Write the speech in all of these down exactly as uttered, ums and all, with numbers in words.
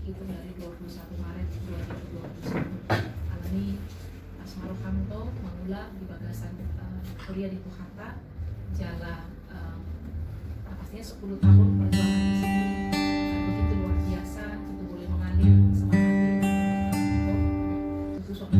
Itu dari dua puluh satu Maret dua ribu dua puluh satu. Alani, eh, asa ro hami tu mangula di bagasan, eh, huria di Tuhanta, jala, eh, nah, pastinya sepuluh tahun perjuangan di sini, eh, begitu luar biasa, itu boleh mengalir semangat ini. Itu soal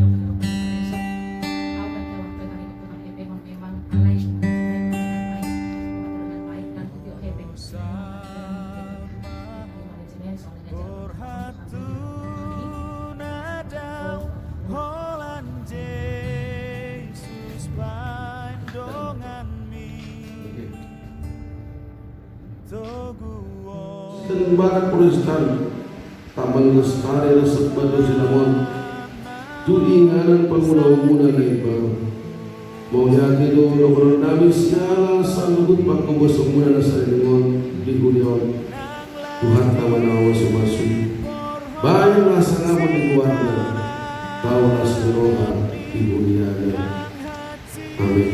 Kristen Batak Protestan, Taman Lestari Resort Batu Cilamon, tu inganan pangulaonmuna na imbaru. Mauliate do dohononnami siala saluhut panghobasionmuna na saleleng on di huria on. Tuhanta ma na mamasu-masu. Bahen hasangapon di goarna, tau las ni roha di huriana. Amin.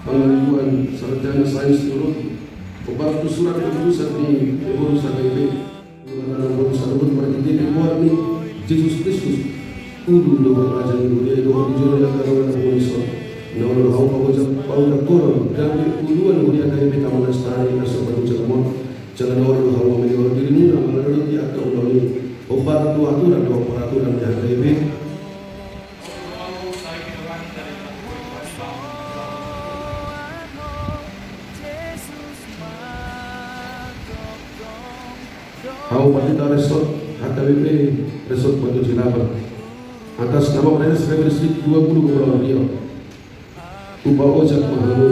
Pangaribuan sarjana sains teologi, opat tu surat keputusan ni pengurus H K I P, mangalaho saluhut marhite goar ni Jesus Kristus, ulu dohot raja ni huria i dohot di jolo ni angka dongan na uli son. Na olo do hamu paoja, paoja koron gabe uluan huria H K I P Taman Lestari Resort Batu Cilamon. Jala na olo do hamu mangihut dirimuna mangaradoti angka ulaon i, hombar tu aturan dohot peraturan ni H K I P. Hamu pandita resort H K B P Resort Batu Cilamon, atas nama Praeses Kepres dua puluh Kepulauan Riau, hupaojak ma hamu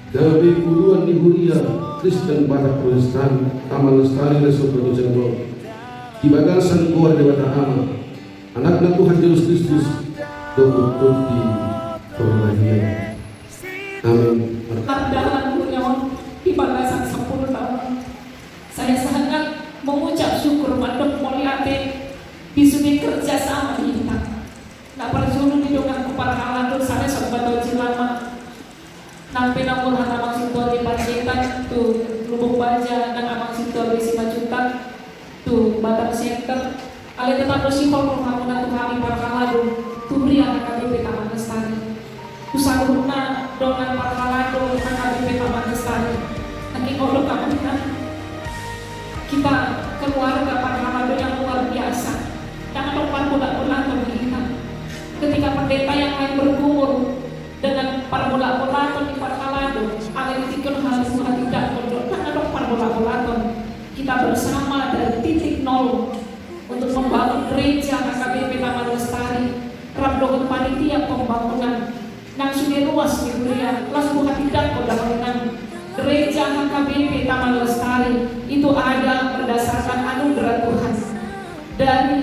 gabe uluan ni huria Kristen Batak Protestan Taman Lestari Resort Batu Cilamon, di bagasan goar Debata Ama, Anakna Tuhan Jesus Kristus, dohot Tondi Porbadia. Amin. Mardalan huria on di bagasan sepuluh tahun, saya sangat mengucap syukur, mandok mauliate di sude kerja sama hita. Na parjolo di donganku parhalado sa Resort Batu Cilamon, nang pe na murhat amang sintua di Panjaitan tu Lubuk Baja, nang amang sintua di Simanjuntak tu Batam Center. Alai tetap do sihol rohamuna tu hami parhalado, tu huria H K B P Taman Lestari. Tu saluhutna dongan parhalado H K B P Taman Lestari. Nangkin olo, karena kita keluarga parhalado yang luar biasa. Ndang adong parbolat-bolaton di hita. Ketika pendeta yang lain bergumul dengan parbolat-bolaton di parhalado, alai di tingki on hami buha tindakhon do, ndang adong parbolat-bolaton. Kita bersama dari titik nol untuk membangun gereja H K B P Taman Lestari, rap dohot panitia pembangunan. Nang sude ruas ni huria, laos buha tindakhon do amang inang. Gereja H K B P Taman Lestari itu ada berdasarkan anugerah Tuhan. Dari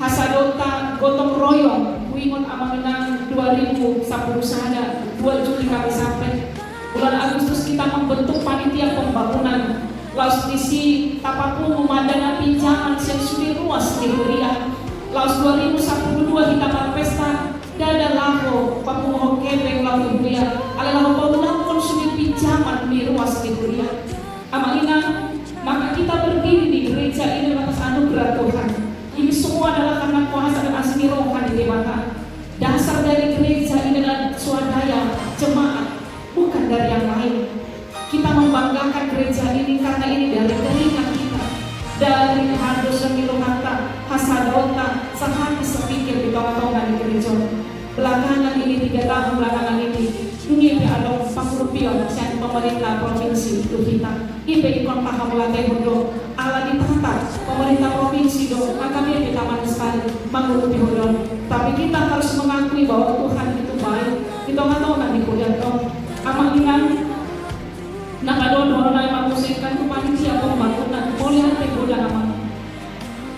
hasadonta gotong royong, huingot amang inang, dua ribu sampulu sada, dua Juli kami sampai. Bulan Agustus kita membentuk panitia pembangunan. Laos disi tapapungu ma dana pinjaman sian sude ruas ni huria. Laos dua ribu sampulu dua hita marpesta, ndada laho papunguhon hepeng laho tu huria, alai laho paulakhon sude pinjaman ni ruas ni huria. Amang inang, maka kita berdiri di gereja ini atas anugerah Tuhan. Ini semua adalah karena kuasa dan asi ni roha ni Debata. Dasar dari gereja ini adalah swadaya, jemaat, bukan dari yang lain. Kita membanggakan gereja ini karena ini dari keringat kita, dari hadoson ni rohanta, hasadaonta, sahati sapikir di tonga-tonga ni gereja. Belakangan ini, tiga tahun belakangan ini, dung i pe adong pangurupion sian pemerintah provinsi tu hita. I pe ingkon tahamulatehon do, ala ditata pemerintah provinsi do H K B P Taman Lestari mangurupi huria on. Tapi kita harus mengakui bahwa Tuhan itu baik di tonga-tonga ni huria on. Amang inang, na kadua dohononnami ma muse tu panitia pembangunan, mauliate godang amang.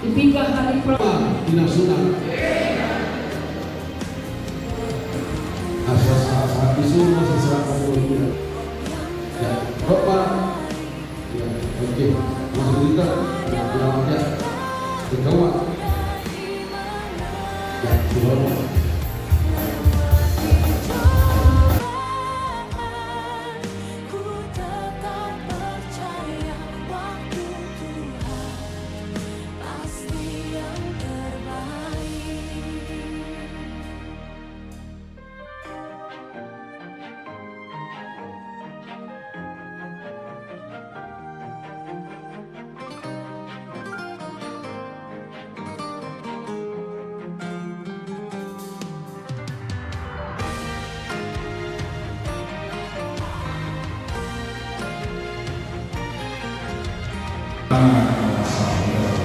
Di piga hari pro- Di nasional. Asa, asa, asa, isu masih serahkan dulu, ya. Ya, Bapak. Ya, oke. Masuk kita. Ya, selamat ya. Ketawa. Ya, selamat. Ku tetap percaya waktu Tangan.